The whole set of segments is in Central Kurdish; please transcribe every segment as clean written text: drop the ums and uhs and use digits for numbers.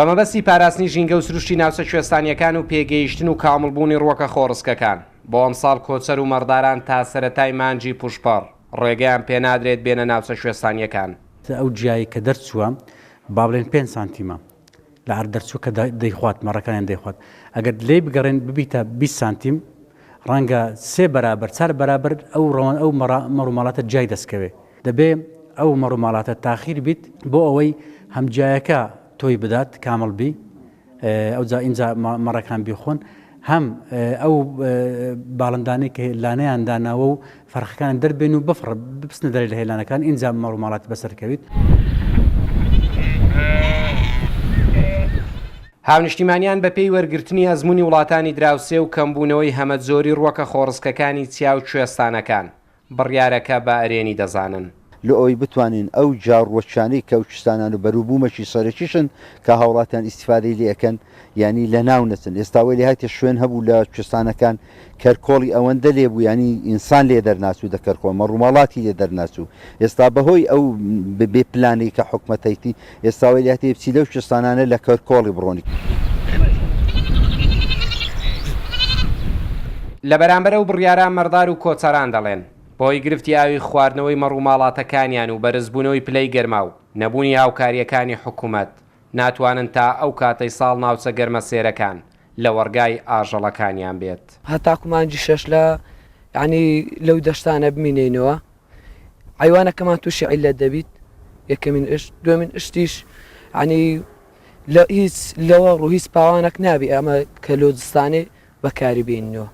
بە مەبەستی پاراستنی ژینگە و سروشتی ناوچە کوێستانییەکان و پێگەیشتن و کامڵبوونی ڕووەکە خۆڕسکەکان، بۆ ئەمساڵ کۆچەر و مەڕداران تا سەرەتای مانگی پوشپەڕ ڕێگەیان پێنادرێت بێنە ناوچە کوێستانییەکان. ئەو جیایەی کە دەرچووە با بڵێن پێنج سانتیمە لە عەرد دەرچووە کە دەیخوات مەڕەکانیان دەیخوات ئەگەر لێی بگەڕێن ببیتە 20 سانتیم ڕەنگە سێ بەرابەر چار بەرابەر ئەو ڕەوەن ئەو مەڕ و ماڵاتە جیای دەستکەوێ دەبێ ئەو مەڕ و ماڵاتە تاخیر بیت بۆ ئەوەی هەم جیایەکە تۆی بدات کامڵ بی ئەوجا ئینجا مەڕەکان بیخۆن هەم ئەو باڵندانەی کە لانەیان داناوە و فەرخەکان دەربێن و بفڕ بپسنە دەرێ لە هێلانەکان ئینجا مەڕ و ماڵاتی بەسەر کەویت. هاونیشتیمانیان بەپێی وەرگرتنی ئەزموونی وڵاتانی دراوسێ و کەمبوونەوەی هەمەجۆری ڕووەکە خۆڕسکەکانی چیا و کوێستانەکان، بڕیارەکە بە ئەرێنی دەزانن. لۆ ئەوەی بتوانین ئەو جاڕوەچانەی کە ئەو کوێستانان و بەروبوومەکی سەرەکیشن کە هاوڵاتیان ئیستیفادەی لێ ئەکەن یانی لە ناو نەچن ئێستا وەی لێهاتیە شوێن هەبوو لە کوێستانەکان کەرکۆڵی ئەوەندە لێ بوو یانی ئینسان لێ دەرناچوو دە کەرکۆڵ مەڕوماڵاتی لێ دەرناچوو ئێستا بەهۆی ئەو بێ پلانەی کە حکومەت هەیتی ئێستا وەی لێهاتیە بچی لەو کوێستانانە لە کەرکۆڵی بڕۆنی. لە بەرامبەر ئەو بڕیارە مەڕدار و کۆچەران دەڵێن، بەهۆی گرفتی ئاوی خواردنەوەی مەڕ و ماڵاتەکانیان و بەرزبوونەوەی پلەی گەرما و نەبوونی هاوکارییەکانی حکومەت ناتوانن تا ئەو کاتەی ساڵ ناوچە گەرمەسێرەکان لەوەڕگای ئاژەڵەکانیان بێت. هەتاکو مانگی شەش لە یانی لەو دەشتانە بمینێینەوە عەیوانەکەمان تووشی عیللەت دەبیت یەکەمین ئشت دووەمین ئشتیش یانی لە هیچ لەوەڕ و هیچ پاوانەک نابی ئەمە کە لۆ زستانێ بەکاری بێنینەوە.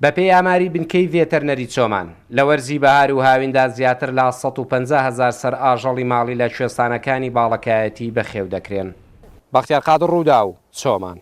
بەپێی ئاماری بنکەی ڤێتەرنەری چۆمان، لە وەرزی بەهار و هاویندا زیاتر لە 150 هەزار سەر ئاژەڵی ماڵی لە کوێستانەکانی باڵەکایەتی بەخێو دەکرێن. بەختیار قادر، رووداو، چۆمان.